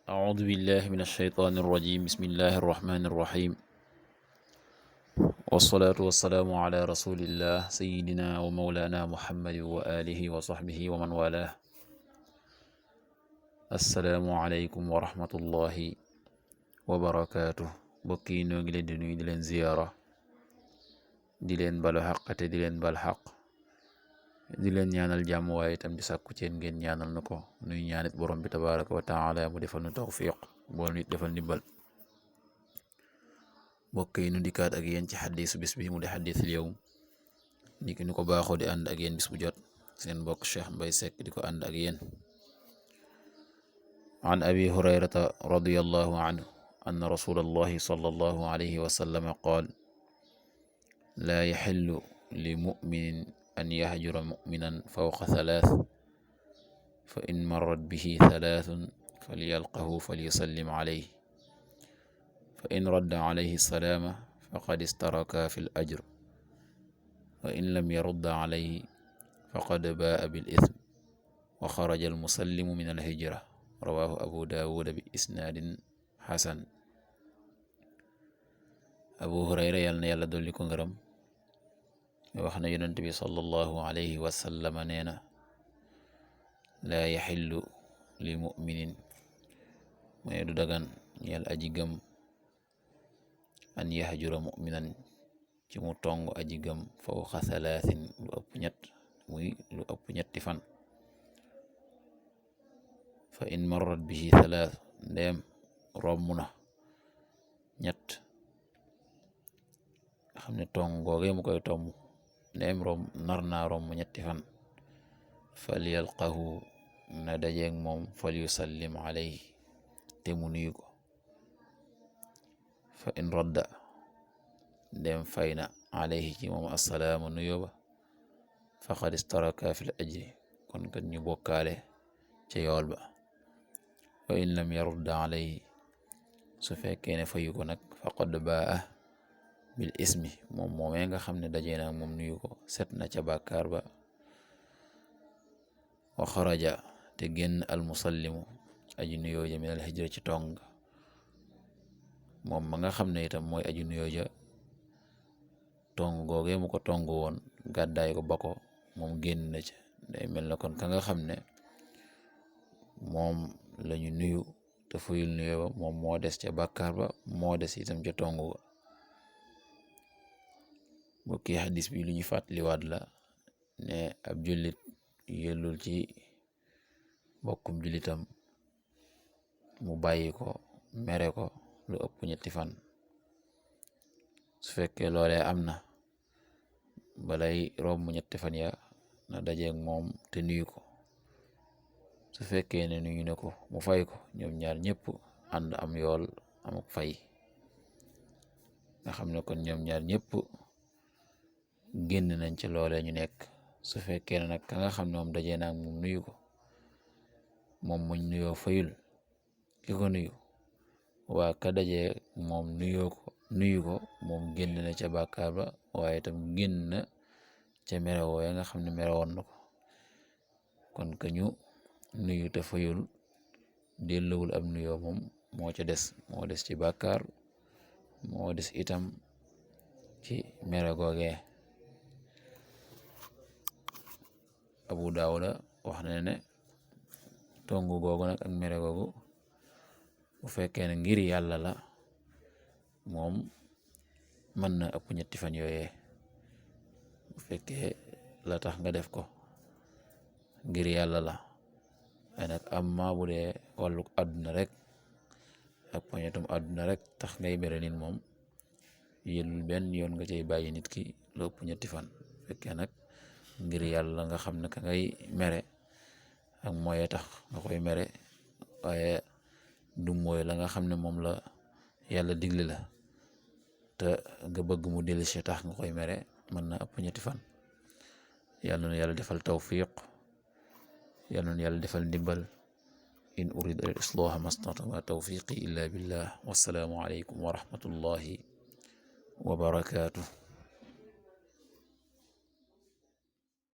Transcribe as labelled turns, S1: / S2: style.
S1: أعوذ بالله من الشيطان الرجيم بسم الله الرحمن الرحيم والصلاة والسلام على رسول الله سيدنا ومولانا محمد وآله وصحبه ومن والاه السلام عليكم ورحمة الله وبركاته bokki noo ngi leen di nuyu di leen ziyaara di leen balu xaq te di leen bal xaq di leen ñaanal jàmm waaye itam di sàkku ceen ngeen ñaanal na ko nuy ñaanit borom bi tabaraka wa taala mu defal nu tawfiq bool nit defal ndimbal mbokk yi nu dikkaat ak yéen ci xaddisu bis bi mu di xaddisul yawm ni ki nu ko baaxoo di ànd ak yéen bis bu jot seen mbokk Cheikh Mbaye Seck di ko ànd ak yéen an abi hurayrata radiyallahu anhu anna rasulallahi sallallahu alayhi wa sallam qaal laa yaxillu li muminin an yahjura muminan fawqa thalath fa in marrat bihi thalathun falyalqahu falyusallim alayhi fa in radda alayhi salaama faqad istaraka fi l ajr wa in lam yarudda alayhi faqad baa bil ithm wa xaraja al musallimu min al hijra rawahu abu daawuda bi isnaadin xasan abu hurayra yàl na yàlla dolli ko ngërëm wax na yonent bi sallallahu alayhi wa sallama nee na laa yaxillu li muminin mooy du dagan ñeel aji gëm an yahjura muminan ci mu tong aji gëm fawqa thalathin lu ëpp ñett muy lu ëpp ñetti fan fa in marrat bihi thalath ndeem romb na ñett nga xam ne tong googe mu koy tomb ndeem nar naa romb ñetti fan falyalqahu na dajeeg moom falyusallim alayhi te mu nuyu ko fa in radda ndem fay na alayhi ci moom assalaamu nuyoo ba faqad istaraka fil ajri kon kat ñu bokkaale ca yool ba wa in lam yarudda alayhi su fekkee ne fayu ko nag faqad baa bil ismi moom moomee nga xam ne dajee na moom nuyu ko set na ca bàkkaar ba wa xaraja te génn al musallimu aji nuyoo ja min al hijra ci tong moom ma nga xam ne itam mooy aji nuyoo ja tong googee mu ko tong woon gàddaay ko ba ko moom génn na ca day mel na kon ka nga xam ne moom lañu nuyu te fuyul nuyoo ba moom moo des ca bàkkaar ba moo des itam ca tong ga bokki xadis bi lu ñu fàttaliwaat la ne ab jullit yellul ci bokkum jullitam mu bàyyi ko mere ko lu ëpp ñetti fan su fekkee loolee am na balay romb ñetti fan ya na dajeeg moom te nuyu ko su fekkee ne nuyu ne ko mu fay ko ñoom ñaar ñëpp ànd am yool amuk fay nga xam ne kon ñoom ñaar ñëpp génn nañ ci loolee ñu nekk su fekkee ne nag ka nga xam ne moom dajee naag moom nuyu ko moom muñ nuyoo fayul ki ko nuyu waa ka dajee moom nuyu ko moom génn na ca bàkkaar ba waaye itam génn na ca merewoo ya nga xam ne merewoon na ko kon ka ñu nuyu te fayul dellowul ab nuyoo moom moo des ci bàkkaar moo des itam ci mere googee abu daawuda wax na ne tongu googu nag ak mere googu bu fekkee ne ngir yàlla la moom mën na ëpp ñetti fan yooyee bu fekkee la tax nga def ko ngir yàlla la waaye nag amma bu dee wàllu àdduna rek ak poñetum àdduna rek tax ngay mere nit moom yëlul benn yoon nga cay bàyyi nit ki lu ëpp ñetti fan fekkee nag ngir yàlla nga xam ne ka ngay mere ak mooy tax nga koy mere waaye du mooy la nga xam ne moom la yàlla digle la te nga bëgg mu dellu si tax nga koy mere mën na ëpp ñetti fan yàlla na yàlla defal tawfiq yàlla na yàlla defal ndimbal in urida al islaha mastata ma tawfiqi illa billah wassalaamu alaykum wa rahmatullahi wa barakatuh